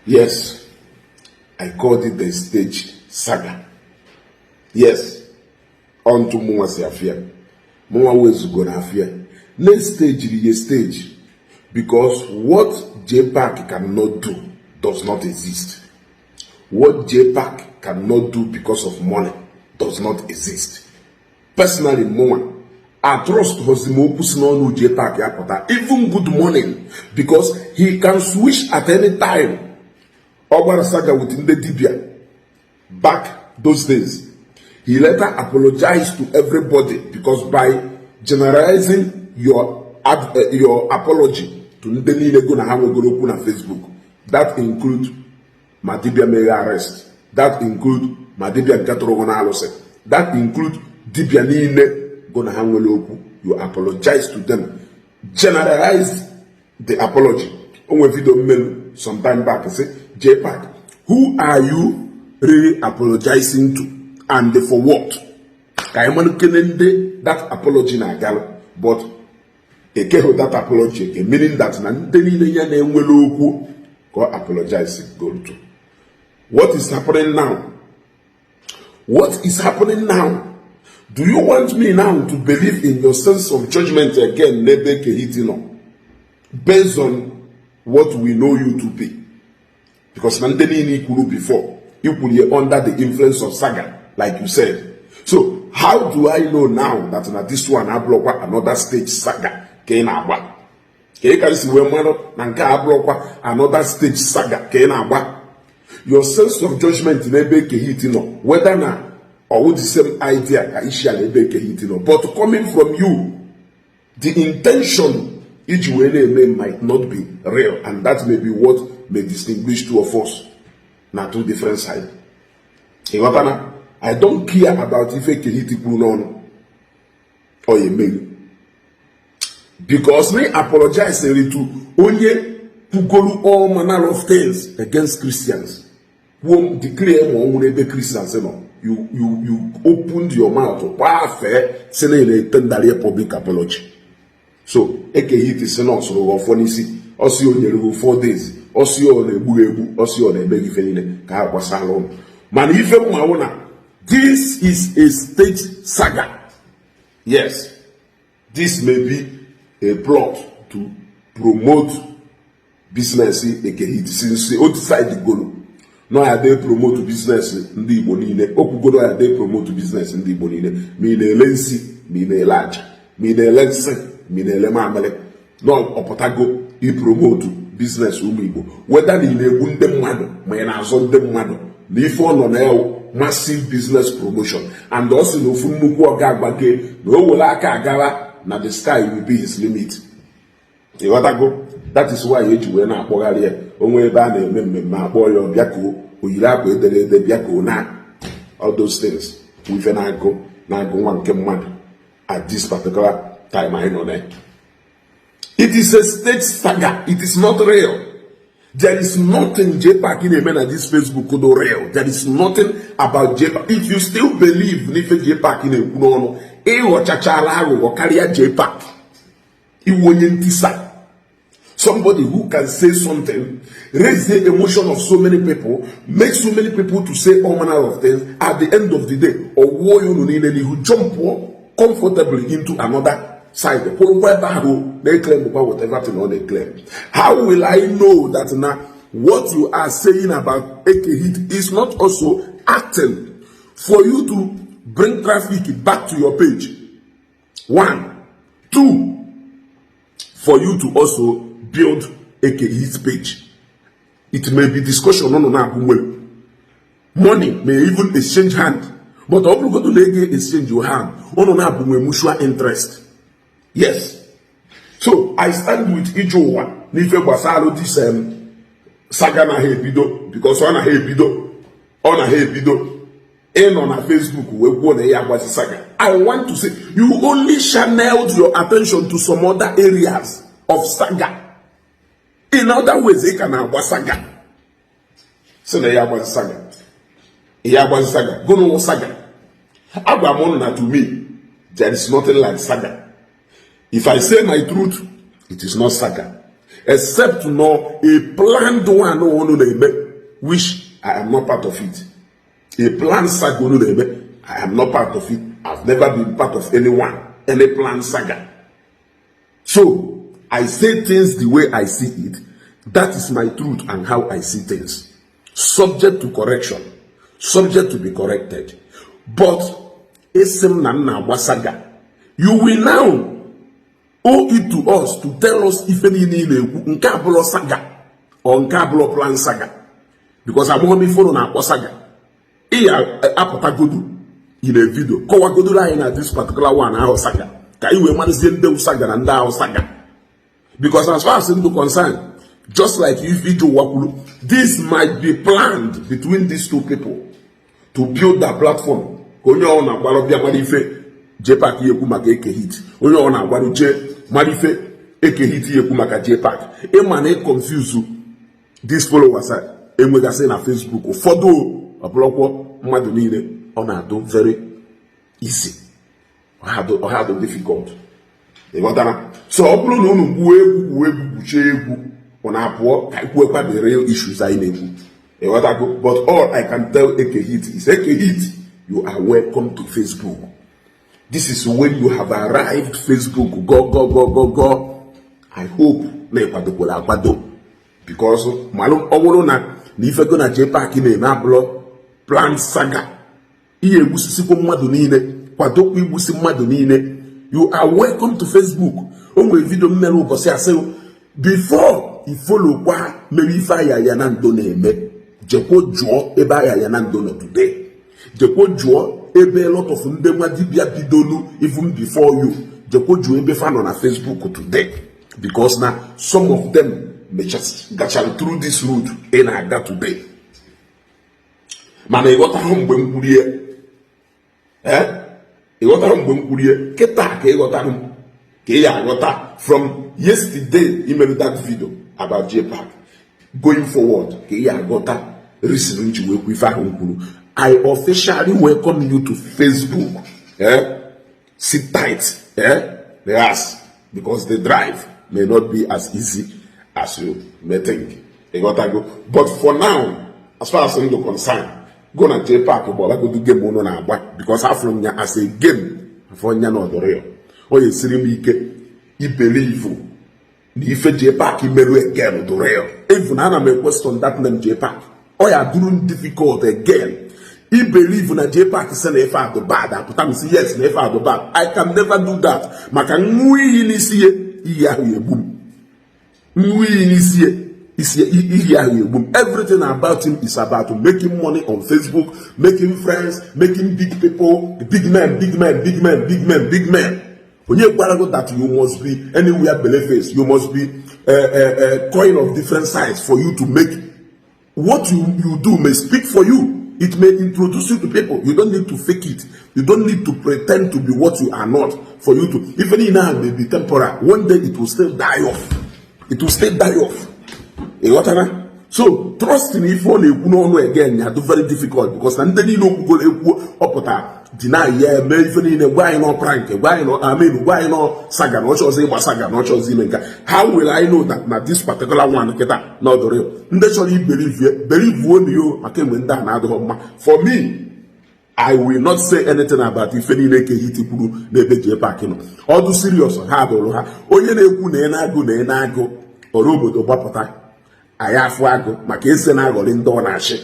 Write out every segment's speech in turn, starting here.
Yes, I called it the stage saga. Yes, onto mụnwa si afịa, mụnwa wezugo na afịa na stage ya stage, because what JPAC cannot do does not exist. What JPAC cannot do because of money does not exist. Personally, mụnwa I trust hozi m okwu si n'ọnụ JPAC ya pụta, even good morning, because he can switch at any time. Ọ gbara saga with ndị dibia back those days. He later apologized to everybody, because by generalizing your apology to ndị niile go na ha nwegoro okwu na Facebook, that include ma dibia mere arrest, that include ma dibia nke tụrụ na alụsị, that include dibia niile go na ha nwere okwu. You apologize to them, generalize the apology. O nwere video mmelu some time back, say, "JPAC, who are you really apologizing to and for what?" Ka anyị mara kene ndị that apology na-agalụ, but ekeghị that apology eke, meaning that na ndị niile ya na-enwere okwu ka ọ apologize go to. What is happening now? What is happening now? Do you want me now to believe in your sense of judgment again n'ebe Ekehit nọ, based on what we know you to be? Because na ndị niile ikwuru before, ikwuru ya under the influence of saga, like you said. So how do I know now that na this one abụrụkwa another stage saga ka ị na-agba? Ka ị ka si wee mara na nke a abụrụkwa another stage saga ka ị na-agba? Your sense of judgment n'ebe Ekehit nọ, whether na ọwụ the same idea ka isi ala ebe Ekehit nọ, but coming from you, the intention iji wee na-eme might not be real, and that may be what may distinguish two of us na two different sides. Ịghọtana? I don't care about ife Ekehit kwuru n'ọnụ ọ ya emeghị, because me apologize to onye kwugolu all manner of things against Christians, kwuo, declare ma ọ nwụrụ ebe Christians nọ. You opened your mouth gbaa fee si na ị na-etendarie public apology. So Ekehit si na ọsụrụ gị ọfọ n'isi, ọsị o nyere gị 4 days, ọsị ọ na-egbu gị egbu, ọsị ọ na-eme gị ife niile ka ha gbasara ụnụ. Mana ife mmanwụ na this is a stage saga. Yes, this may be a plot to promote business Ekehit, since o decide golu na ya dey promote business ndị Igbo niile. O kwugoro ya dey promote business ndị Igbo niile, ma ị na-ele nsi, ma ị na-ele aja, ma ị na-ele nsị, ma ị na-ele mamịrị, na ọpụtago ipromote business ụmụ Igbo, whether na ị na-egbu ndị mmadụ, ma ị na-azụ ndị mmadụ, na ife ọ nọ na ya massive business promotion. And ọ sị na ofu nnukwu ọga agbage na o were aka agawa na the sky will be his limit. Ịghọtago? That is why eji wee na-akpọgharị ya onwe ebe a na-eme mmemme, akpọ ya ọbịa ka o yiri akwa edere ede bịa ka o na all those things. Ife na-agụ na-agụ nwa nke mmadụ at this particular time anyị nọ na ya. It is a stage saga. It is not real. There is nothing JPAC na-eme na this Facebook do real. There is nothing about JPAC. If you still believe n'ife JPAC na-ekwu n'ọnụ, ịghọchachala aghụghọ karịa JPAC. Iwu onye ntisa. Somebody who can say something, raise the emotion of so many people, make so many people to say all manner of things. At the end of the day, ọwụọ ya unu niile n'ihu, jump comfortably into another side. Kwụrụkwa ebe ahụ na-eclaim kwa whatever thing ọ na-eclaim. How will I know that na what you are saying about Ekehit is not also acting for you to bring traffic back to your page? One. Two, for you to also build Ekehit's page. It may be discussion on na nwere. Money may even exchange hand. But ọ bụrụgodu na ego exchange your hand, ụnụ na-abụ nwe mutual interest. Yes. So I stand with ije ụwa n'ife gbasara this saga na ha ebido, because ọ na ha ebido, ọ na ha ebido ịnọ na Facebook wee kwuo na ya agbazi saga. I want to say you only channeled your attention to some other areas of saga. In other ways, ị ka na-agba saga, si na ya agbazi saga, ya agbazi saga gụnụ saga. Agwa m ụnụ na to me there is nothing like saga. If I say my truth, it is not saga. Except no a planned one unu na-eme, which I am not part of it. A planned saga unu na-eme, I am not part of it. I've never been part of anyone, any planned saga. So I say things the way I see it. That is my truth and how I see things, subject to correction, subject to be corrected. But esi m na m na-agba saga, you will now owe it to us to tell us ife niile ị na-ekwu, nke abụlọ saga or nke abụlọ plan saga, because agbọghọ m ife unu na-akpọ saga. Ị ya apụtagodu in a video, kọwagodoro anyị na this particular one ahụ saga, ka anyị wee marazie ndị saga na ndị ahụ saga, because as far as I'm concerned, just like if Ije Ụwa kwuru, this might be planned between these two people to build that platform, ka onye ọ na-agbalụ bịa mara ife JPAC ya ekwu maka Eke Hit, onye ọ na-agbalụ jee mara ife Eke Hit ya ekwu maka JPAC. Ịma na confuse these followers a enwegasị na Facebook ụfọdụ, ọbụlọkwọ mmadụ niile, ọ na-adụ very easy, ọ ha adụ difficult. Ịghọtara? So ọ bụrụ na unu gbuo egwu, gbuo egwu, gbuchie egwu, ọ na-apụọ ka ikwuekwa the real issues anyị na-ekwu. Ịghọtago? But all I can tell Eke Hit is, Eke Hit, you are welcome to Facebook. This is when you have arrived Facebook. Go, go, go, go, go. I hope na ịkwadokwara akwado, because malụ ọ bụrụ na ifego na JPAC na-eme abụlọ plan saga, ihe egbusisikwa mmadụ niile, kwadokwa igbusi mmadụ niile. You are welcome to Facebook. O nwere video m mere ụbọchị asị, before ifolokwa mere ife Ayaya na Ndo na-eme, jekwo jụọ ebe Ayaya na Ndo nọ today. Jekwo jụọ ebe a lot of ndị nwa dibịa bidolu even before you. Jekwo jụọ ebe fa nọ na Facebook today, because na some of them gachara through this route ị na-aga today. Mana ịghọtahụ mgbe m kwurie, ee, ịghọtahụ mgbe m kwurie kịta, ka ịghọtahụ m, ka ị ya aghọta from yesterday imere that video about JPAC going forward, ka ị ya aghọta reason m ji wee kwu ife ahụ m kwuru. I officially welcome you to Facebook. Eh? Sit tight, eh? Relax, because the drive may not be as easy as you may think. Ịghọtago? But for now, as far as I'm concerned, go na JPAC gbaragodu game unu na-agba, because afụrụ m ya as a game, afọ nya na ọdọrọ ya, ọ ya esiri m ike ibelieve na ife JPAC meru again dụrụ ya. Even ana m question that name JPAC. Ọ ya duru difficult again I believe na JPAC sị na ife adụ bad, apụta m sị yes, na ife adụ bad. I can never do that, maka nṅụ iyi n'isi ya, iyi ahụ ya egbu m. Nṅụ iyi n'isi ya, isi iyi ahụ ya egbu m. Everything about him is about making money on Facebook, making friends, making big people, big men, big men, big men, big men, big men. Onye gwara go that you must be anywhere belle face, you must be a coin of different size for you to make? What you do may speak for you. It may introduce you to people. You don't need to fake it. You don't need to pretend to be what you are not for you to. Even in now may be temporal, one day it will still die off. It will still die off. Ịghọtara? So trust in ife ọ na-ekwu n'ọnụ again ya do very difficult, because na ndị niile okwugoro ekwu, ọ pụtara deny ya, eme ife niile, gwa anyị nọ prank, gwa anyị nọ amen, gwa anyị nọ saga, na ọchọzọ ịgba saga, na ọchọzọ ime nka. How will I know that na this particular one kịta na ọdọrọ ndị chọrọ ibelieve, believe na yo, maka enwe ndị a na-adịghị mma? For me, I will not say anything about ife niile Eke Hit kwuru n'ebe JPAC nọ. Ọdụ serious ha dụrụ ha, onye na-ekwu na ị na-agụ na ị na-agụ ọrụ obodo gbapụta anyị afụ agụ, maka eze na-aghọrị ndị ọ na-achị.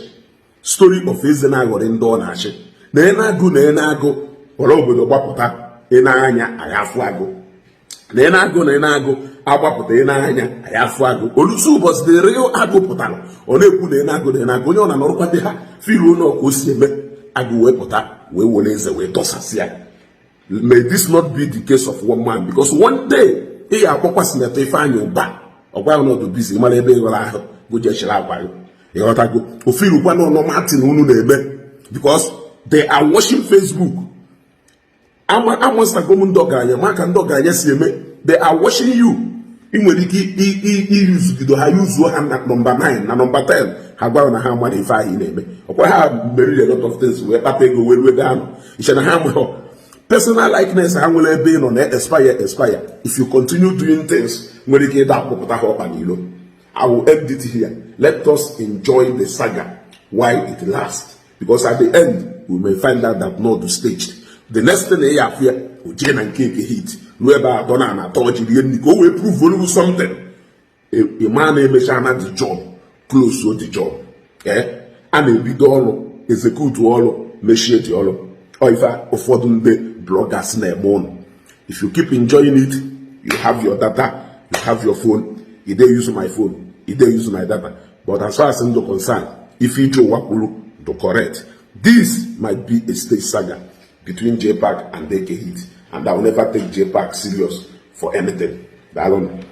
Story of eze na-aghọrị ndị ọ na-achị, na ị na-agụ na ị na-agụ ọrụ obodo gbapụta, ị na-anya anyị afụ agụ, na ị na-agụ na ị na-agụ agbapụta, ị na-anya anyị afụ agụ. Olusu ụbọchị the real agụ pụtara, ọ na-ekwu na ị na-agụ na ị na-agụ, onye ọ na-anọrọkwa ndị ha firuo na ka o si eme, agụ wee pụta, wee were eze wee dọsasịa. May this not be the case of one man, because one day ị ga-akpọkwa Senator Ifeanyị Ụba, ọgwa ya ọnọdụ busy, mara ebe ịghọrọ ahụ gojechiri agwa gị. Ịghọtago? Ofirukwa n'ọnụ Martin unu na-eme, because they are watching Facebook. Amastago m ndị ọgaranya, maka ndị ọgaranya si eme. They are watching you. Ị nwere ike iyuzugido ha, yuzuo ha na nọmba 9 na nọmba 10, ha gwara na ha amara ife ahụ ị na-eme. Ọkwa ha meriri a lot of things wee kpata ego wee ruo ebe ha nọ. Iche na ha amaghị. Personal likeness ha nwere ebe ị nọ na-expire expire. If you continue doing things, nwere ike ịda akpụpụta ha ọkpa n'ilo. I will end it here. Let us enjoy the saga while it lasts, because at the end we may find out that not staged. The next thing ya afụ ya, o jee na nke Eke Hit, ruo ebe a dọ na ana atọ jiri nri ka o wee prove olu something. Ịma na-emecha na the job, close the job. Ee, a na-ebido ọrụ, execute ọrụ, mechie dị ọrụ. Ọ ife ụfọdụ ndị bloggers na-eme ụnụ. If you keep enjoying it, you have your data, you have your phone, you dey use my phone, you dey use my data. But as far as I'm concerned, ife ije ụwa kwuru do correct. This might be a stage saga between JPAC and Eke Hit, and I will never take JPAC serious for anything. Daalụnụ.